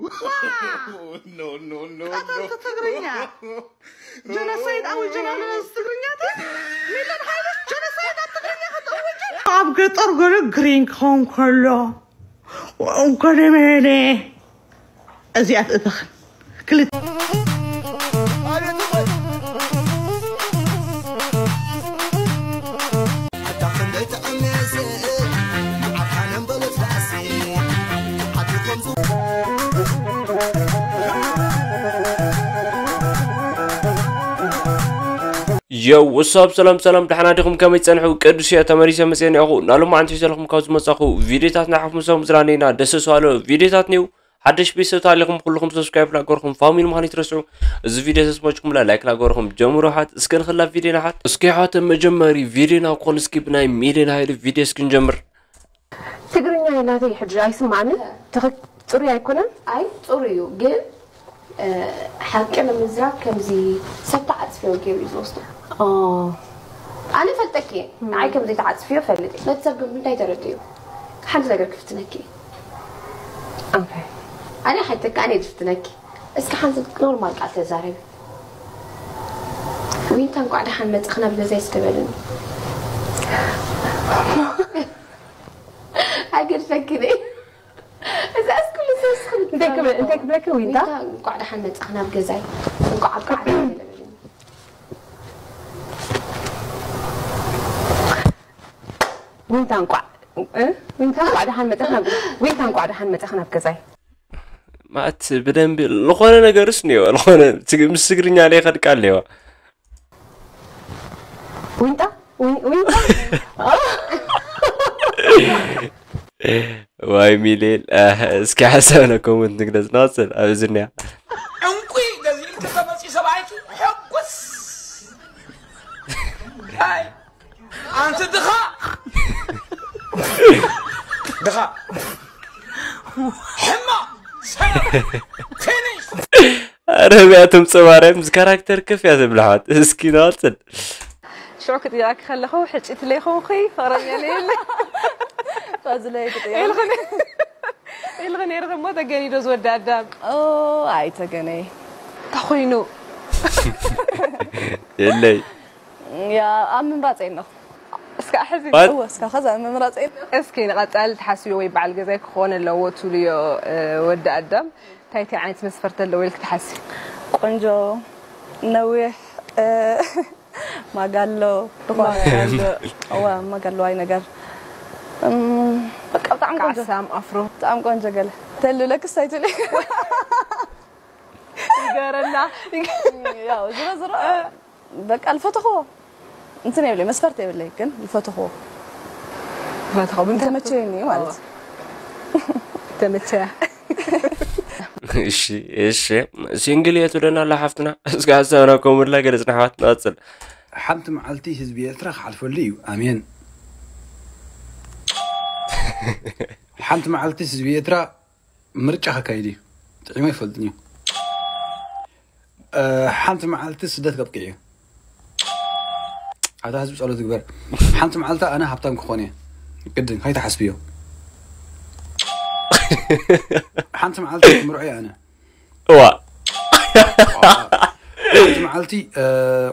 No, no, no, no. ትግርኛ ጀኖሳይድ ኣውጅና ኣለና። ትግርኛታት ሚለን ሓይልሽ ጀኖሳይድ ኣብ ትግርኛ ክትእውጅ ኣብ ገጠር ገለ ግሪን ክኸውን ከሎ ገለ መለ እዚኣ ትእተኽን ክልተ የው ወሳብ ሰላም ሰላም፣ ደሓና ዲኹም? ከመይ ጸንሑ? ቅዱስ እየ ተመሊሰ መጽየ እኒኣኹ። ናሎማዓንቲ ሒዘልኩም ካብ ዝመጻኹ ቪድዮታት ንዓኹም ምሳኹም ዝራነይና ደሰ ሰዋሎ ቪድዮታት ኒው ሓደሽ ቤተሰብ ታሊኹም ኩልኹም ሰብስክራይብ ላገርኹም ፋሚሊ ምዃን ይትረስዑ። እዚ ቪድዮ ተስማችኩም ላ ላይክ ላገርኹም ጀምሩ ሓት እስከ ንኽላ ቪድዮ ናሓት እስከ ሓት መጀመሪ ቪድዮ ናው ኮን እስኪ ብናይ ሚድዮ ናይሉ ቪድዮ እስኪ ንጀምር። ትግርኛ ናተይ ሕጂ ኣይስማዕን። ትኽክ ጽሩይ ኣይኮነን። ኣይ ጽሩይ እዩ ግን ሓቂ ንምዝራብ ከምዚ ሰብ ተዓፅፍዮ ገይሩ እዩ ዝወስዶ። ኣነ ፈልጠኪ እየ ንዓይ ከም ዘይተዓፅፍዮ ፈልጥ እየ። ነቲ ሰብ ግን እንታይ ተረድእዮ? ሓንቲ ነገር ክፍትነኪ እየ። ኣነ ሓተካ ኣነ ዝፍትነኪ። እስኪ ሓንቲ ኖርማል ቃል ተዛረቢ። ዊንታ እንኳዕ ደሓን መፅእኽና ብገዛይ እስከ በልኒ። ኣይገድፈኪን እየ። እዛስ ኩሉ ሰብ ስኽን እንታይ ክብል እንታይ ክብለኪ ዊንታ? ዊንታ እንቋዕ ደሓን መጻኽ ናብ ገዛይ። እንቋዕ ኣብቃዕ። ዊንታ እንቋዕ እ? ዊንታ እንቋዕ ደሓን መጻኽ ናብ ዊንታ እንቋዕ ደሓን መጻኽ ናብ ገዛይ። ማለት ብደንቢ ዝኾነ ነገርስ እኒኦ ዝኾነ ትግ- ምስ ትግርኛ ላይ ከድቃ ኣለዋ። ዊንታ ዊን- ዊንታ ዋይ ሚሊዮን ኣህ፣ እስኪ ሓሳብና ኮመንት ንግለጽ ንቐጽል ኣብዚ እኒኣ። ዕንቁ ገዚእልኪ ተመፂ ሰብኣይኪ ሕጉስ ኣይ ኣንቲ ድኻ ድኻ ሕማቕ ሰነፍ ፊኒሽ ኣረ ቢያ ትምጽእ ማርያም እዚ ካራክተር ከፍ እያ ትብል ኣሕዋት እስኪ ንቐጽል። ሽዑ ክጥይቐኪ ከለኹ ሕጭት ለይኮንኩይ ፍቕረኛ ለየለ ፋዝለይ ትጥያ ኢልኺ ነይርኺ እሞ ተገኒዶ ዝወዲ ኣዳም ኦ ኣይተገነይ እንታይ ኮይኑ የለይ ያ ኣብ ምምራፀይ ኣለኹ እስካ ሕዚ What? እወ እስካ ከዛ ኣብ ምምራፀይ ኣለኹ እስኪ ንቐፃሊ ትሓስብዮ ወይ በዓል ገዛይ ክኾን ኣለዎ ትብልዮ እ፣ ወዲ ኣዳም እንታይ እንታይ ዓይነት መስፈርት ኣለዎ ኢልክ ትሓስቢ ቆንጆ ነዊሕ እ፣ ማጋሎ ዝኾነ እዋ ማጋሎዋይ ነገር እም፣ በቃ ብጣዕሚ ቆንጆ ካዕሳም ኣፍሮ ብጣዕሚ ቆንጆ ገለ ተልብለክስ ኣይትብሊ ይገረና ያው ዝሮ ዝሮ በቃ ልፈተኽዎ እንትን የብለይ መስፈርት የብለይ ግን ልፈተኽዎ ፈትኸው ምን ተመቸየኒ ማለት ተመቸያ እሺ እሺ ሲንግል እየ ትብለና ኣላ ሓፍትና እስኪ ሓሳብና ኮመንት ላይ ገለጽና ኣሕዋት ንቐጽል ሓንቲ መዓልቲ ህዝቢ ኤርትራ ክሓልፈሉ እዩ ኣሜን ሓንቲ መዓልቲ ህዝቢ ኤርትራ ምርጫ ከካይድ እዩ ጥዒሙ ኣይፈልጥን እዩ እ፣ ሓንቲ መዓልቲ ስደት ከብቅዕ እዩ ኣብታ ህዝቢ ጸሎት ግበር ሓንቲ መዓልቲ ኣነ ሃብታም ክኾን እየ ግድን ከይተሓስብዮ ሓንቲ መዓልቲ ክምርዖ እየ ኣነ እዋ ሓንቲ መዓልቲ እ፣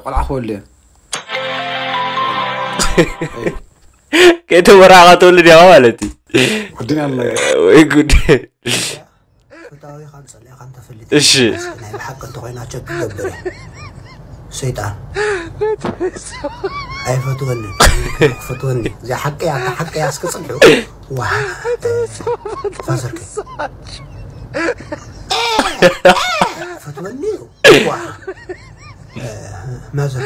ቆልዓ ክወልድ እየ ከይተመራዕኻ ትወልድ ያዋ ማለት እዩ ግድን ያለ ወይ ጉድ ፍታዊ ካብ ጸሊእካ እንተፈሊጥ እሺ ናይ ብሓቂ እንተኮይና ቸክ ክገብር እየ ሰይጣን ኣይፈትወኒ ክፈትወኒ እዚኣ ሓቂ እያ እታ ሓቂ እያ እስኪ ጽንሑ ዋ ፋዘርከይ ፈትወኒ እዩ ዋ ማዘር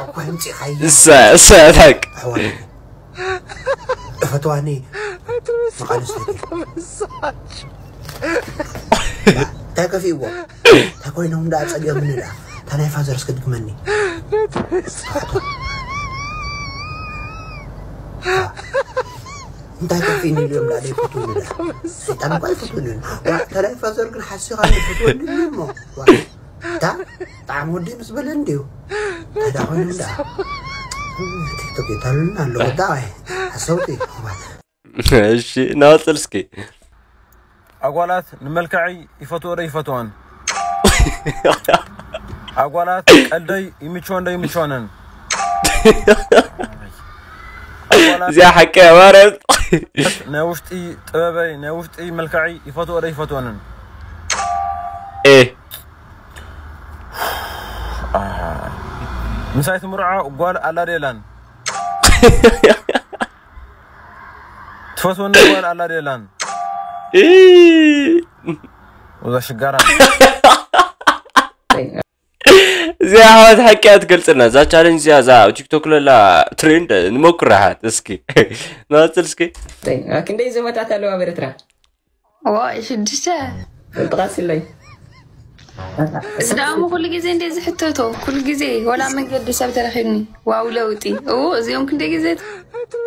እኮ ምጽኻይ እሳ እሳ ታቅ ኣሕዋት እፈትዋኒ መቃልስ እንታይ ከፊእዎ እንታይ ኮይኖም ደኣ ጸጊኦምኒ ደኣ እታ ናይ ፋዘር እስክድግመኒ እንታይ ከፊእኒ ኢልዮም ደኣ ዘይፈትውኒ ደኣ ሰይጣን እኳ ኣይፈትውኒ እታ ናይ ፋዘር ግን ሓሲኻ ይፈትወኒ እሞ እታ ጣዕሚ ወዲ ምስ በለ እንድዩ እንታይ ደኣ ኮይኖም ደኣ ቲክቶክ የታልሉና ኣለዉ ደኣ ሓሰውቲ እሺ ናወፅል እስኪ ኣጓላት ንመልክዐይ ይፈትዎ ዶ ይፈትወን? ኣጓላት ቀልደይ ይምችወን ዶ ይምችወነን? ኣጓላት እዚኣ ሓቂ እያ ማርያም። ናይ ውሽጢ ጥበበይ ናይ ውሽጢ መልክዐይ ይፈትዎ ዶ ይፈትወንን? ኤ ምሳይ ትምርዖ ጓል ኣላ ዶ የላን? ትፈትወኒ ጓል ኣላ ዶ የላን? ኢ ወዛ ሽጋራ እዚኣ ኣሕዋት ሓቂ እያ ትገልፅልና። እዛ ቻለንጅ እዚኣ እዛ ኣብ ቲክቶክ ለላ ትሬንድ ንሞክር ኣሕዋት። እስኪ ንቐፅል እስኪ። ክንደይ ዞባታት ኣለዋ ኣብ ኤርትራ? ዋይ ሽዱሽተ። ጥቓስ ኢለይ። ስዳሙ ኩሉ ግዜ እንደ ዝሕተቶ ኩሉ ግዜ ወላ መንገዲ ሰብ ተረኺብኒ ዋው ለውጢ ኡ እዚኦም ክንደይ ግዜ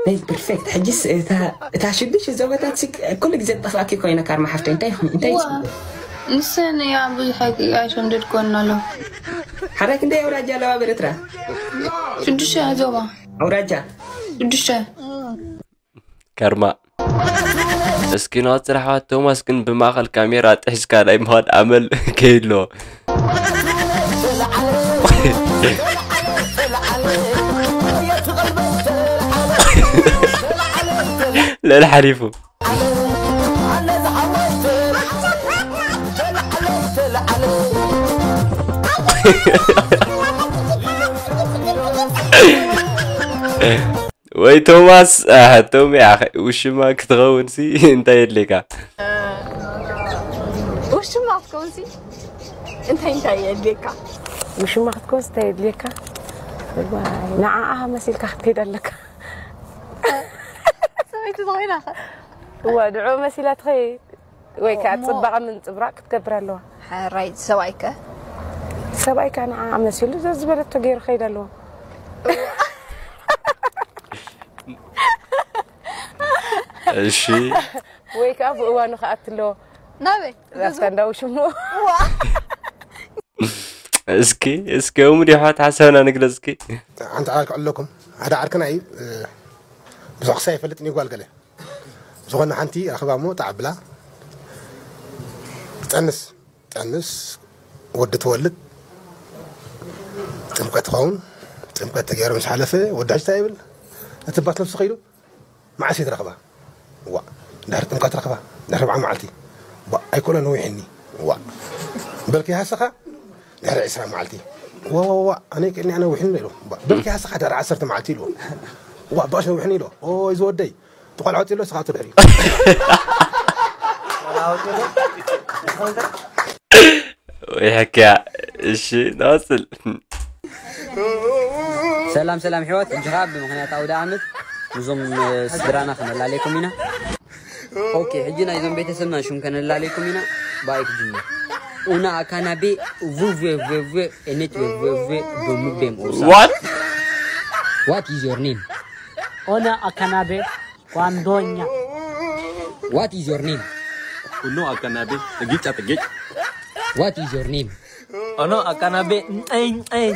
ናይ ፐርፌክት። ሕጅስ እታ እታ ሽዱሽተ ዞባታት ሲ ኩሉ ግዜ ጠፋኪ ኮይነ ካርማ ሓፍተይ። እንታይ ይኹን? እንታይ ይኹን? ንሰን ያ ብዙሕ ኣይሸምደድኮን ኣሎ። ሓራይ ክንደይ ኣውራጃ ኣለዋ ኣብ ኤርትራ? ሽዱሽተ ዞባ ኣውራጃ ሽዱሽተ ከርማ እስኪ ንቐፅል ኣሕዋት። ቶማስ ግን ብማእኸል ካሜራ ጥሒስካ ናይ ምኻድ ኣመል ከይድሎ። ልዕሊ ሓሊፉ ወይ ቶማስ ኣህ፣ ቶሚ ኣኸ ውሽማ ክትኸውን ሲ እንታይ የድልየካ? ውሽማ ክትከውንሲ እንታይ እንታይ የድልየካ? ውሽማ ክትኮንስ እንታይ የድልየካ? ንዓኣ መሲልካ ክትከይድ ኣለካ። ሰበይቲ ዝኾይና ኸ? እዋ ንዕኡ መሲላ ትኸይድ ወይ ከዓ እሞ- ፅባቐ ምንፅብራቕ ክትገብር ኣለዋ። ሕራይ ሰብኣይ ከ? ሰብኣይ ከዓ ንዓኣ መሲሉ ዘዝበለቶ ገይሩ ክኸይድ ኣለዎ። እሺ ወይ ከዓ ብእዋኑ ክኣት ኣለዎ። ናበይ? ዛፍታ እንዳው ሽሙ እስኪ እስኪ እሙ ዲሓት ሓሳብና ንግለጽ እስኪ። ሓንቲ ዓርኪ ኣለኩም። ሓደ ዓርክና እዩ። ብዙሕ ክሳይ ይፈልጥ ንጓል ገለ ዝኾነ ሓንቲ ረኽባ እሞ ጣዕ ብላ። ትጠንስ ጠንስ ወዲ ትወልድ። ጥምቀት ትኸውን። ጥምቀት ተገይሩ ምስ ሓለፈ ወዲ ሕጅታ ይብል። እቲ ባት ነብሱ ኸይዱ መዓስ እየ ትረኽባ? ዋ ድሕሪ ጥምቀት ረኽባ ድሕሪ ርብዓ መዓልቲ። ዋ ኣይኮነ ነዊሕኒ። ዋ በልኪ ሃሰኻ ድሕሪ ዕስራ መዓልቲ። ዋ ዋ ዋ ኣነ ከኒ ኣነ ውሕኒ ኢሉ። በልኪ ሃሰኻ ድሕሪ ዓሰርተ መዓልቲ ኢሉ። ዋ ባሽ ነዊሕኒ ኢሉ። ኦይ ዝወደይ ተቆልዖት ኢሎ ስኻቱ ድሕሪ ወይ ሕክያ። እሺ ንቐጽል። ሰላም ሰላም ሕወት እንጂ ከዓ ብምክንያት ኣውደ ዓመት ንዞም ስድራና ከነላለየኩም ኢና። ኦኬ ሕጂ ናይዞም ቤተሰብና ሽም ከነላለየኩም ኢና። ብኣይ ክጅምር። ኡና ኣካናቤ ቭቭ ኤነት ቭቭ ብሙቤም ኦሳ። What? What is your name? Ona Akanabe Kwandonya. What is your name? Uno Akanabe Gicha Gicha. What is your name? Ono Akanabe Ntain Ntain.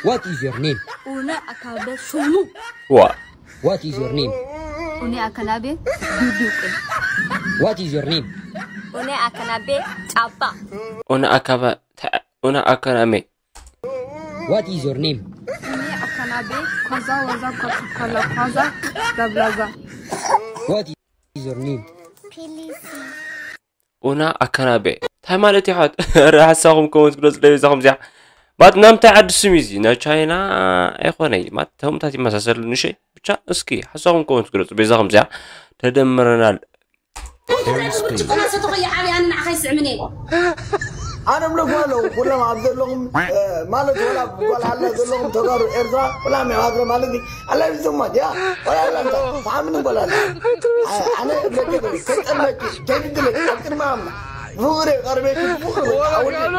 What is your name? Una Akanabe Sumu. What? What is your name? Une Akanabe Duduke. What is your name? Une Akanabe Chapa. Una Akaba Una Akaname. What is your name? Une Akanabe Kwaza Waza Kwakala Kwaza Gablaza. What is your name? ኡና ኣካናቤ እንታይ ማለት እዩ? ሓት ረ ሓሳኹም ኮመንት ግለጽ ለይ ዛኹም ዚያ ማት ናምታይ ዓዲ ስም እዩ እዚ? ናይ ቻይና ኣይኾነይ ማት ተምታት ይመሳሰሉ ንሸይ ብቻ እስኪ ሓሳኹም ኮመንት ግለጽ በዛኹም ዚያ ተደምረናል። ጭቆና ሰተኾ ይዓብይ ኣነ ንዓኻ ይስዕምኒ። ኣነ እብለኩም ኣለኹ ኩሎም ኣብ ዘለኹም ማለት ወላ ጓል ኣላ ዘለኹም ተጋሩ ኤርትራ ኩላም ይሃድረ ማለት እዩ። ኣላ ይዘማ ያ ወላ ኣላ እንታ ተሓምን ጓል ኣላ ኣነ እብለኪ ተጠመቂ ጀዲድለክ ኣብ ቅድሚ ኣምና ፍቕሪ ቀርቤኪ ፍቕሪ ኣወድኒ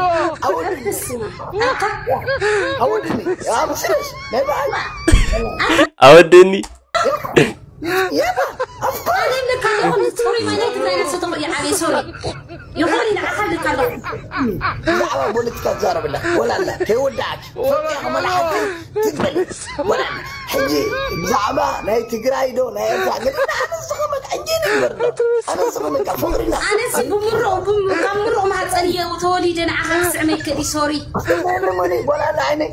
ኣወድኒ ኣወድኒ ኣብ ስረሽ ናይ በዓል ኣወድኒ ብዛዕባ ፖለቲካ ትዛረብ ኣለኻ ወላ ኣላ ከይወዳእኪ ፈቂያ ከመላሓት ትግበል ወላ ሕጂ ብዛዕባ ናይ ትግራይ ዶ ናይ ኤርትራ ግን ንስኻ መት ሕጂ ኣነ ስቕ በቃ ፍቕርና ኣነሲ ብምሩቕ ብም- ካብ ምሩቕ ማህፀን እየ ተወሊደ ንዓኻ ክስዕመ ይክእል ሶሪ ሞኒ ጓል ኣለ ዓይነይ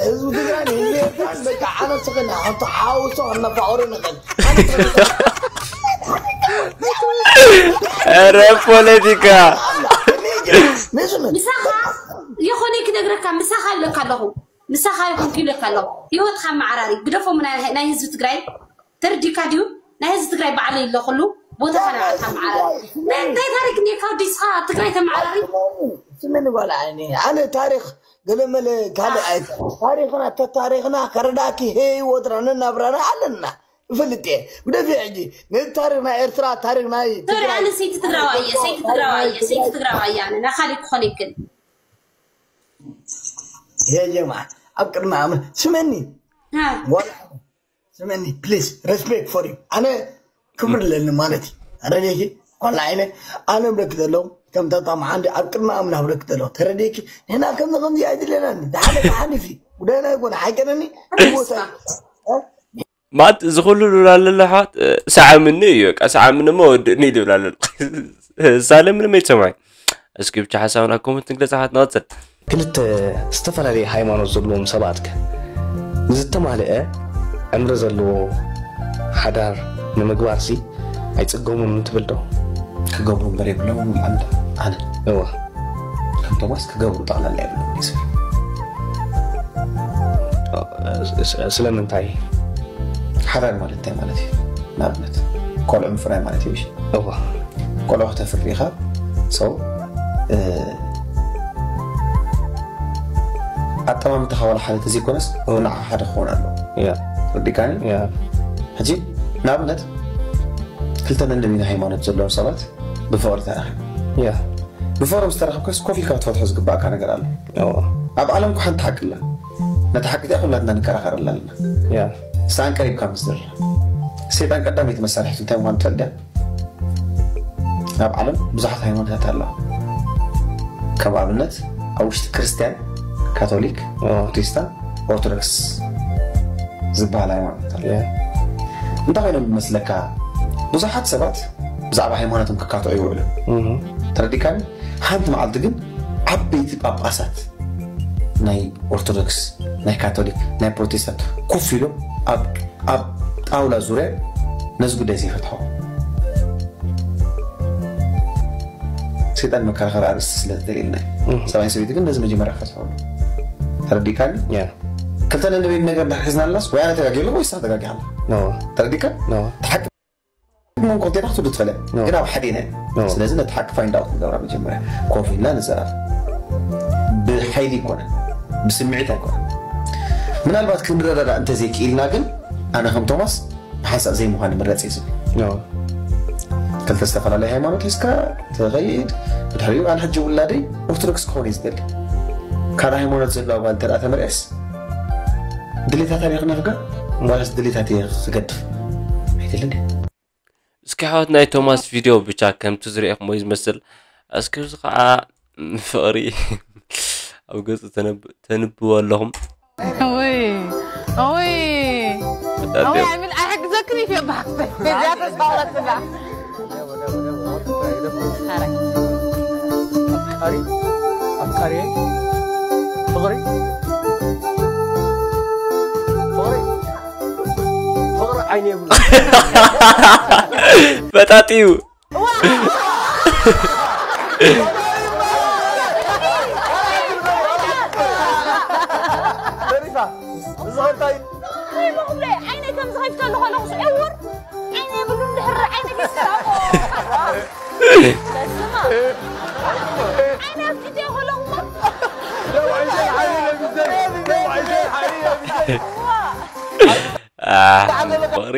ህዝቢ ትግራይ ንህዝቢ ኤርትራን በቃ ዓነስኽን ተሓውሶ ክነፋቕሩ ንኽእል ኧረ ፖለቲካ ንስም ምሳኻ የኾነ ክነግረካ ምሳኻ ይብለካ ኣለኹ ምሳኻ ይኹንኩ ይብለካ ኣለኹ ህይወትካ መዓራሪ ግደፎም ናይ ናይ ህዝቢ ትግራይ ተርዲካ ድዩ ናይ ህዝቢ ትግራይ ባዕለ ይለኹሉ ቦታኻ ንዓካ መዓራሪ ናይ እንታይ ታሪክ እኒካ ወዲስኻ ትግራይ ተመዓራሪ ስመኒ ጓል ዓይኒ ኣነ ታሪክ ገለመለ ካልእ ኣይ ታሪክና ተታሪክና ከረዳኪ ህይወትና ነናብራና ኣለና ይፈልጥ እየ ግደፊ ሕጂ ነቲ ታሪክ ናይ ኤርትራ ታሪክ ናይ ሶሪ ኣነ ሰይቲ ትግራዋ እየ ሰይቲ ትግራዋ እየ ሰይቲ ትግራዋ እየ ኣነ ናኻሊ ክኾነ ይክል የ ጀማ ኣብ ቅድሚ ኣመ ስመኒ ጓል ስመኒ please respect for you ኣነ ክብሪ ኣለኒ ማለት እዩ ተረዲእኪ ጓል ዓይነ ኣነ ብለኪ ዘለዉ ከም ተጣም ሓንዲ ኣብ ቅድሚ ኣምላኽ ብለኪ ዘለዉ ተረዲእኪ ንሕና ከምዚ ከምዚ ኣይድለናኒ ዝሓለፈ ሓሊፊ ጉዳይና ይኮነ ሓይቀነኒ ቦታ ማት እዚ ኩሉ ልብላ ኣለለ ሓት ሰዓምኒ እዩ በቃ ሰዓምኒ ሞ ወድእኒ ልብላ ኣለለ ሳለ ምንም ኣይትሰምዐ እስኪ ብቻ ሓሳብና ኮመንት ንግለጽ ሓት ንቐጽል ክልተ ዝተፈላለየ ሃይማኖት ዘለዎም ሰባትከ ንዝተማልአ ዕምሪ ዘለዎ ሓዳር ንምግባርሲ ኣይፅገሙን ትብል ዶ? ክገብሩ እምበር የብሎምን ይብል ኣነ እወ ከም ቶማስ ክገብሩ ጠቕላላ የብሎም ይስብ ስለምንታይ? ሓዳር ማለት እንታይ ማለት እዩ? ንኣብነት ቆልዑ ምፍራይ ማለት እዩ። እሺ እወ ቆልዑ ክተፍሪ ኢኻ ሰው ኣጠማምታኻ ዋላ ሓደ ተዘይኮነስ ንዓ ሓደ ክኸውን ኣለዎ። ያ ረዲካኒ ያ ሕጂ ንኣብነት ክልተ ነንበይኑ ሃይማኖት ዘለዎም ሰባት ብፍቕሪ ተራኺቡ ያ ብፍቕሪ ምስ ተራኸብካስ ኮፍ ኢልካ ክትፈትሖ ዝግባእካ ነገር ኣሎ። እወ ኣብ ዓለም እኮ ሓንቲ ሓቂ ኣላ። ነታ ሓቂ እዚኣ ኩላትና ንከራኸረላ ኣለና። ያ ሰይጣን ቀሪብካ ምስ ዝርራ ሰይጣን ቀዳመይቲ መሳርሒቱ እንታይ ምዃኑ ትፈልጥ ድያ? ኣብ ዓለም ብዙሓት ሃይማኖታት ኣለዋ። ከም ኣብነት ኣብ ውሽጢ ክርስትያን፣ ካቶሊክ፣ ኦ። ፕሮቴስታንት፣ ኦርቶዶክስ ዝበሃል ሃይማኖት ኣሎ። እንታይ ኮይኖም ይመስለካ? ብዙሓት ሰባት ብዛዕባ ሃይማኖቶም ክካትዑ ይውዕሉ። ተረዲካኒ? ሓንቲ መዓልቲ ግን ዓበይቲ ጳጳሳት ናይ ኦርቶዶክስ፣ ናይ ካቶሊክ፣ ናይ ፕሮቴስታንት ኮፍ ኢሎም ኣብ ኣብ ጣውላ ዙርያ ነዚ ጉዳይ ዘይፈትሖ ሰይጣን መከራኸሪ ኣርእስቲ ስለ ዝደልየልና እዩ። ሰብኣይን ሰበይቲ ግን ነዚ መጀመርያ ክፈትሖ ተረዲካኒ? ያ ክልተ ነንበይን ነገር እንዳሕዝናላስ ወይ ኣነ ተጋጊሉ ወይ ንስኻ ተጋጊኻ ኣላ። ኖ ተረዲካ? ኖ መንኮቴና ክትብሉ ትኽእል ኖ። ግን ኣብ ሓዴና ኢና። ኖ። ስለዚ ነቲ ሓቂ ፋይንድ ኣውት ንገብራ መጀመርያ ኮፍ ኢልና ንዘራረብ። ብሓይሊ ይኮነ ብስምዒት ኣይኮነ። ምናልባት ክንረዳዳእ እንተዘይክኢልና ግን ኣነ ከም ቶማስ ብሓንሳእ ዘይምዃን ይምረፅ እዩ ዝብል። ኖ ክልተ ዝተፈላለየ ሃይማኖት ሒዝካ ትኸይድ። ብድሕሪኡ ኣነ ሕጂ ውላደይ ኦርቶዶክስ ክኾን እዩ ዝደሊ። ካልእ ሃይማኖት ዘለዋ ጓል እንተ ተመርዕስ ድሌታታ ዶ ክነፍጋ ዋላስ ድሌታተይ ክገድፍ? ኣይደልን ድዩ? እስኪ ሓወት ናይ ቶማስ ቪድዮ ብቻ ከምቲ ዝሪኤኹሞ እዩ ዝመስል። እስኪ እዚ ከዓ ፍቕሪ ኣብ ገፁ ተነብ- ተንብቡ ኣለኹም። ወይ ወይ ወይ ተጣጥዮም። ኣሚን ኣይሕግዘክን እዩ ባሕተ እዚኣ ተፃወትና ኣፍቃሪ ኣፍቃሪ ፍቕሪ ፍቕሪ ፍቕሪ ዓይኒ የብሉ ፈጣጢዩ ተሪፋ እዚ ኸንታይ ኣይበኹብለ ዓይነይ ከም ዝኸፍተሉ ከለኹ ዕውር ዓይነ የብሉን ድሕሪ ዓይነ ገስራሞ በስማ ዓይነ ኣፍጢጠ ከለኹ ኣህ፣ ፍቕሪ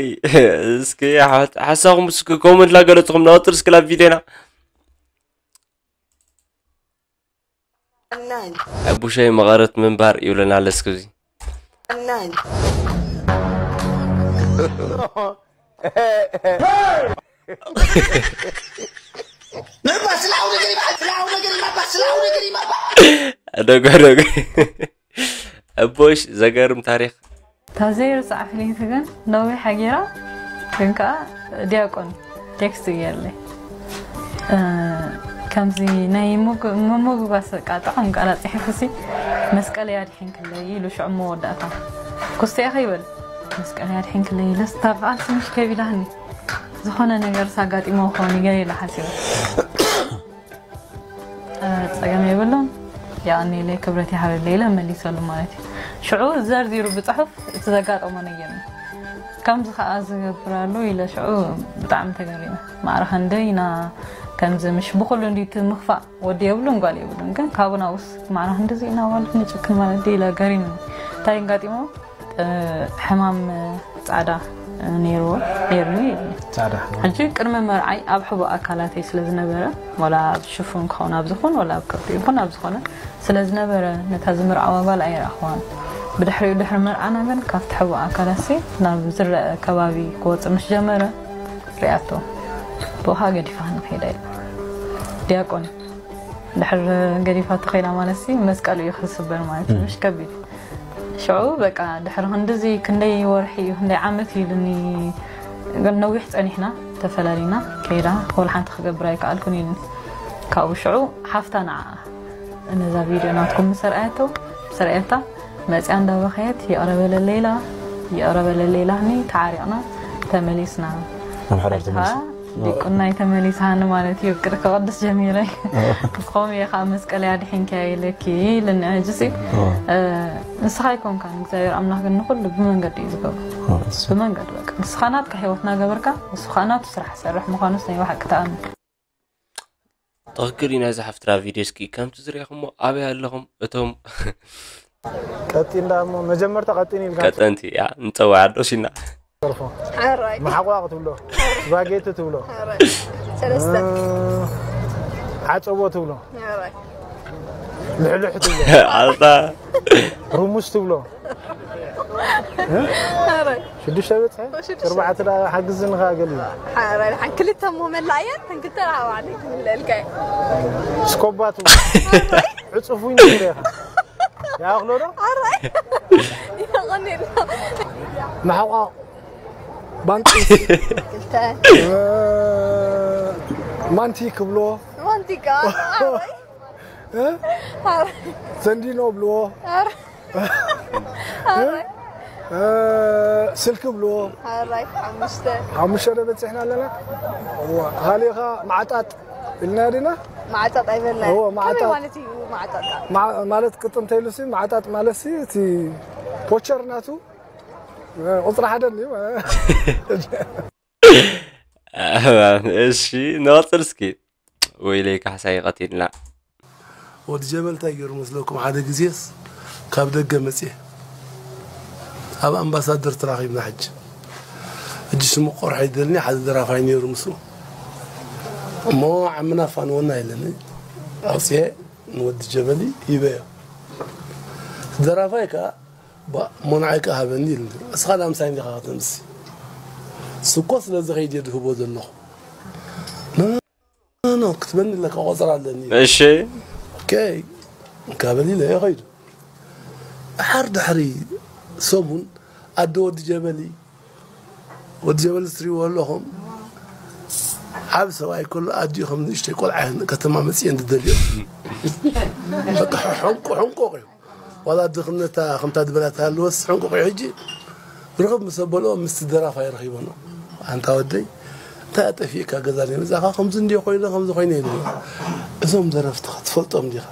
እስኪ ሓ- ሓሳብኩም እስኪ ኮመንት ላገለፅኹም ናወጥር እስኪ ላብ ቪድዮና ኣቡሸይ መቐረት ምንባር ይብለና ኣለስክዚ ንዕባ ስላው ነገር ይበሃል ስላው ነገር ይመባ ስላው ነገር ይመባ ደጎ ደጎ እቦሽ ዘገርም ታሪክ ታዘይ ርፃዕ ፍልይቲ ግን ነዊሕ ሓጊራ ግን ከዓ ዲያቆን ቴክስት ገይርለይ። ከምዚ ናይ ምጉ- ምምጉጋስ በቃ ጥዑም ቃላት ጽሒፉሲ፣ መስቀለይ ኣድሒንክለይ ኢሉ ሽዑ መወዳእታ። ኩስቲ ኢኺ ይበል። መስቀለይ ኣድሒንክለይ ኢለስ እታ ቃልሲ ምሽ ከቢዳኒ። ዝኾነ ነገር ሳጋጢሞ ክኸውን ይገ ኢለ ሓሲበ። ጸገም የብሉን። የቐንየለይ፣ ክብረት ይሃበለይ ኢለ መሊሰሉ ማለት እዩ። ሽዑ ዘርዚሩ ብጽሑፍ እቲ ዘጋጠሞ ነገር እዩ። ከምዚ ከኣ ዝገብር ኣሎ ኢለ ሽዑ ብጣዕሚ ተገሪመ። ማዕረ ክንደይ ኢና ከምዚ ምሽ ብኹሉ እንዲ እቲ ምኽፋእ ወዲ የብሉን ጓል የብሉን፣ ግን ካብኡ ናብኡስ ማዕረ ክንድዚ ኢና ማለት ንጭክን ማለት ድዩ ኢለ ገሪምኒ። እንታይ ኣጋጢሞ? ሕማም ጻዕዳ ነይርዎ ነይርኒ። ጻዕዳ ሕጂ ቅድሚ መርዓይ ኣብ ሕቡእ ኣካላተይ ስለ ዝነበረ፣ ወላ ኣብ ሽፉን ክኸውን ኣብ ዝኾን፣ ወላ ኣብ ከብዲ ይኹን ኣብ ዝኾነ ስለ ዝነበረ፣ ነታ ዝምርዓዋ ጓል ኣይረኣኽዋን። ብድሕሪኡ ድሕሪ መርዓና ግን ካብቲ ሕቡእ ኣካላሲ ናብ ዝረአ ከባቢ ክወጽእ ምስ ጀመረ ሪኣቶ። ብኡኻ ገዲፋ ንኸይዳ ኢለ። ዲያቆን ድሕር ገዲፋ ተኸይዳ ማለትሲ መስቀሉ እዩ ክስበር ማለት እዩ። ምሽ ከቢድ ሽዑ በቃ ድሕሪ ክንድዚ ክንደይ ወርሒ እዩ ክንደይ ዓመት እዩ ኢሉኒ። ግን ነዊሕ ጸኒሕና ተፈላሊና ከይዳ ወላ ሓንቲ ክገብር ኣይከኣልኩን ኢሉኒ። ካብኡ ሽዑ ሓፍታ ንዓ ነዛ ቪድዮ ናትኩም ምስ ኣርኣየቶ ምስ ኣርኣየታ መጽያ እንዳበኸየት ይቕረ በለለይ ኢላ ይቕረ በለለይ ኢላኒ ተዓሪቕና ተመሊስና። ናብ ሓዳር ሕጂ ከዓ ተመሊሱ። ዲቁናይ ተመሊስሃኒ ማለት እዩ። ቅድሚ ከቐድስ ጀሚረ ከምኡ እየ ከዓ መስቀለይ ኣድሒንክያ ኢለኪ ኢልኒ። ሕጂ ሲ ንስኻ ኣይኮንካን እግዚኣብሔር ኣምላኽ ግን ንኹሉ ብመንገዲ እዩ ዝገብሮ። ብመንገዲ በቃ ንስኻ ናትካ ህይወት እናገበርካ ንሱ ከዓ ናቱ ስራሕ ዝሰርሕ ምዃኑስ ናይ ብሓቂ ተኣምን። ትኽክል እዩ ናይዛ ሓፍትና ቪድዮ እስኪ ከምቲ ዝሪኢኹሞ ኣበይ ኣለኹም እቶም ቀጢን ዳ እሞ መጀመርታ ቀጢን ኢልካ ቀጠንቲ እያ ንፀዋዕ ኣዶ ሲና ተርፎ ሓራይ መሓቋቕ ትብሎ ስባጌቲ ትብሎ ሓራይ ሰለስተ ዓፀቦ ትብሎ ሓራይ ልሕልሕ ትብሎ ኣልታ ሩሙስ ትብሎ ሓራይ ሽዱሽተ በፅሐ ሽዱሽተ። ኣርባዕተ ዳ ሓግዝንኻ ገሊ ሓራይ ሓን ክልተ እሞ መላእየን ተንክልተ ረሃባ ዓለይ ክምለልካ ስኮባ ትብሎ ዕፁፉኝ ትብሎ ኢኻ ይኣኽሎ ዶ ሓራይ ይኸቐኒልና መሓቋቕ ባንጢ ክልተ ማንቲ ክብሎ ማንቲካ ሓራይ ሓራይ ዘንዲኖ ብልዎ ሓራይ ስልኪ ብልዎ ሓራይ ሓሙሽተ ሓሙሽተ ዶ በፂሕና ኣለና እዋ፣ ሃሊኻ ማዕጣጥ ኢልና ዲና ማዕጣጥ ኣይበልና እዎ፣ ማዕጣጥ። ከመይ ማለት እዩ ማዕጣጥ ማ- ማለት ቅጥን ተይሉሲ ማዕጣጥ ማለት ሲ እቲ ፖቸር ናቱ ቁፅሪ ሓደ እዩ እሺ ንቐፅል እስኪ ወይለይ ካሕሳይ ቀቲልና ወዲ ጀበል እንታይ ገይሩ መስለኩም? ሓደ ግዜስ ካብ ደገ መፅየ ኣብ ኣምባሳደር ተራኺብና። ሕጂ ሕጂ ሽሙ ቆርሖ ይደልኒ ሓደ ደራፋይ ነይሩ ምስኡ እሞ ዓምና ፋንወና ኢለኒ ኣውፅየ ንወዲ ጀበሊ ሂበዮ። ደራፋይ ከዓ ሞንዓይ ከዓ ሃበኒ ኢሉ እስኻ ዳምሳይ እንዲኻ ከተምሲ ስኮ ስለዚ ከይድ ድህቦ ዘለኹ ኖ ክትበኒ ኣለካ ቆፀር ኣለኒ እሺ ኦኬ እንካበል ኢለ እየ ኸይዱ ድሓር ድሕሪ ሰሙን ኣደ ወዲ ጀበሊ ወዲ ጀበሊ ትሪእዎ ኣለኹም ዓብ ሰብኣይ ከሎ ኣዲኡ ከም ንእሽተይ ቆልዓ ከተማ መፅየ እንድደልዮ በቃ ሕንቁ ሕንቁቕ እዩ ዋላ ድኽነታ ከምታ ዝበላ ትሃልወስ ሕንቁቕ እዩ ሕጂ ርኽብ ምስ ኣበልኦ ምስቲ ደራፋይ ረኺቦ ነው ኣንታ ወደይ እንታይ ኣጠፊእካ ገዛ ዘይመጻኻ ከምዚ እንዲዮ ኮይነ ከምዚ ኮይነ ኢለ እዞም ደረፍትኻ ትፈልጦም ዲኻ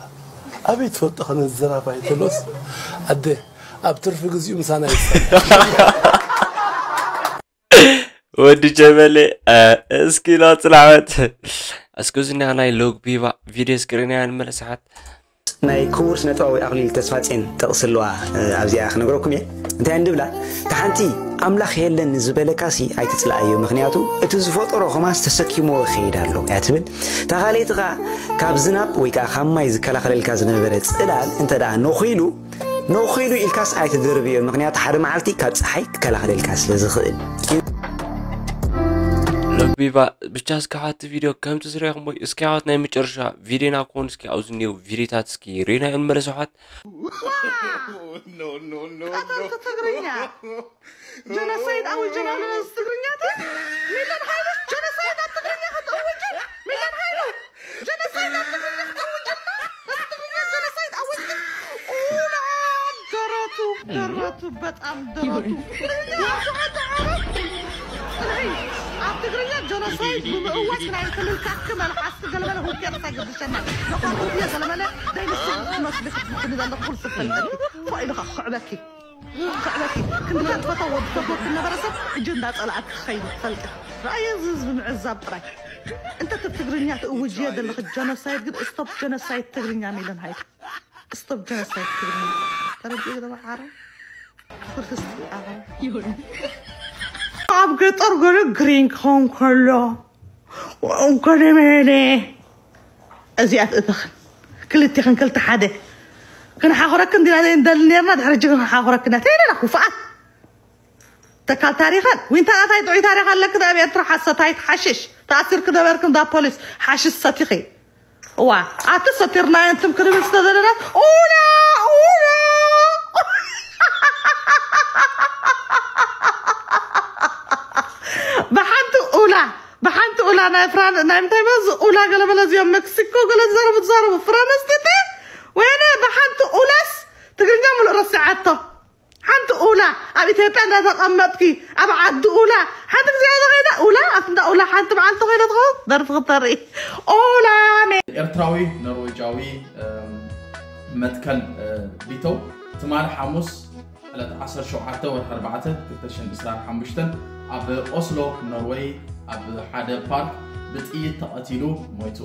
ኣበይ ትፈልጦ ከነ ዘራፋይ ተሎስ ኣደ ኣብ ትርፊግዚኡ ምሳና ይጸ ወዲ ጀበሌ እስኪ ሎ ጽላዕበት እስኪ ዝና ናይ ሎግ ቢባ ቪድዮ ስክሪን ያ ንመለስሓት ናይ ክቡር ስነጥባዊ ኣኽሊል ተስፋጼን ጥቕሲ ኣለዋ ኣብዚኣ ክነግረኩም እየ እንታይ እንድብላ እታ ሓንቲ ኣምላኽ የለን ዝበለካሲ ኣይትጽልኣዮ ምኽንያቱ እቲ ዝፈጠሮ ኸማስ ተሰኪምዎ ይኸይድ ኣሎ እያ ትብል እታ ካልኣይቲ ኸዓ ካብ ዝናብ ወይ ከዓ ካብ ማይ ዝከላኸለልካ ዝነበረ ጽላል እንተ ደኣ ነኺሉ ነኺሉ ኢልካስ ኣይትደርብዮ ምኽንያቱ ሓደ መዓልቲ ካብ ፀሓይ ክከላኸለልካ ስለ ዝኽእል ለቢባ ብቻ እስኪ ሓቲ ቪድዮ ከምቲ ዝረኹም ወይ እስኪ ዓወት ናይ መጨረሻ ቪድዮና ክኾኑ እስኪ ኣብዚ እኒው ቪድዮታት እስኪ ሪና እዮም መለሰ ሓት ቀተልክ ትግርኛ ጀኖሳይድ ኣውጅን ኣሎ ነዚ ትግርኛታት ሚለን ሓይልሽ ጀኖሳይድ ኣብ ትግርኛ ጀኖሳይድ ኣብ ትግርኛ ክትኣውጅ ኢልካ? ኣብ ትግርኛ ጀኖሳይድ ኣወጅካ? ኡላ፣ ደረቱ፣ ደረቱ፣ በጣም ደረቱ። ጽንሒ፣ ኣብ ትግርኛ ጀኖሳይድ ብምእዋጅ ናይ ክልልካኪ መልሓስኪ ገለመለ ሁኬርስ ኣይገድሸና። ደቋቁ እየ ገለመለ ደይንስን ትመስሊ ክትብትኒ ዘለኹ ኩሉ ስፈልጠኪ። ፎእ ኢልኻ ክዕበኪ። ክዕበኪ። ክንድታት ፈተዎ ዝፈትወኪ ነበረ ሰብ ሕጂ እንዳጸላኣኪ ክኸይድ ትፈልጢ። ረኣየ እዚ ህዝቢ ምዕዛብ ጥራይ። እንተ ትብ ትግርኛ ትእውጅዮ ዘለኺ ጀኖሳይድ ግን ስቶፕ ጀኖሳይድ ትግርኛ ሚለን ሃይድ። ስቶፕ ጀኖሳይድ ትግርኛ። ተረዲኡ ዶ መዓረ? ክብርቲ ስቲ ኣኸ። ኣብ ገጠር ገለ ግሪን ክኸውን ከሎ፣ እንኮ ደመለ። እዚኣ ትእትኽን። ክልቲኽን ክልተ ሓደ። ክንሓኹረክን ዲና ዘይንደሊ ነርና፣ ድሕሪ ሕጂ ክንሓኹረክን ኢና። ተይለና ክፉኣት። ተካል ታሪኸን። ዊንታ ኣታይ ጥዑይ ታሪኽ ኣለክን ኣብ ኤርትራ ሓሰታይት ሓሽሽ። ተኣሲርክ ነበርክን ዳ ፖሊስ ሓሽሽ ሰቲኺ። እዋ፣ ኣቲ ሰቲርናዮ እንትም ክንብል ዝተደለና፣ ኡላ፣ ኡላ። ብሓንቲ ኡላ፣ ብሓንቲ ኡላ ናይ ፍራን-፣ ናይ ምንታይ መዚ ኡላ ገለ መለ እዚኦም መክሲኮ ገለ ዝዛረቡ፣ ዝዛረቡ ፍራንስ ቲቲ፣ ወይነ ብሓንቲ ኡላስ ትግርኛ ሙሉእ ረሲዓቶ። ሓንቲ ኡላ ኣብ ኢትዮጵያ እንዳተቐመጥኪ፣ ኣብ ዓዲ ኡላ ሓንቲ ግዜ እያ ተኸይዳ። ኡላ፣ ኣብቲ እንዳ ኡላ ሓንቲ መዓልቲ ኮይና ትኸውን ደርፊ ክተርኢ። ኡላ ሜ-፣ ኤርትራዊ ኖርዌጃዊ፣ እም፣ መትከል፣ እ፣ ቢተው ትማሊ ሓሙስ ዕለት ዓሰርተ ሸውዓተ ወርሒ ኣርባዕተ ክልተ ሽሕን ዕስራን ሓሙሽተን ኣብ ኦስሎ ኖርወይ ኣብ ሓደ ፓርክ ብጥይት ተቐቲሉ ሞይቱ።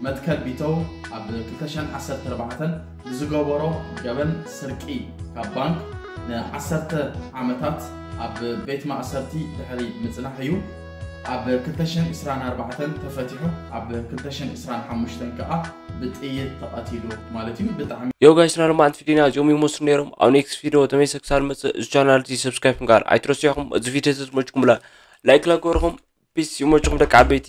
መትከል ቢተው ኣብ ክልተ ሽሕን ዓሰርተ ኣርባዕተን ብዝገበሮ ገበን ስርቂ ካብ ባንክ ንዓሰርተ ዓመታት ኣብ ቤት ማእሰርቲ ድሕሪ ምጽናሕ እዩ ኣብ ክልተ ሽሕን ዕስራን ኣርባዕተን ተፈቲሑ። ኣብ ክልተ ሽሕን ዕስራን ሓሙሽተን ከኣ ብጥይት ተቐቲሉ ማለት እዩ። ብጣዕሚ ዮ ጋይስ፣ ናይ ሎማዓንቲ ቪድዮና እዚኦም ይመስሉ ነይሮም። ኣብ ኔክስት ቪድዮ ተመልሰ ክሳብ ዝመጽእ እዚ ቻናል እዚ ሰብስክራይብ ምግባር ኣይትረስዑ ኢኹም። እዚ ቪድዮ ተዝመችኩም ብላ ላይክ ላገርኹም። ፒስ ይመችኹም ደቂ ዓበይቲ።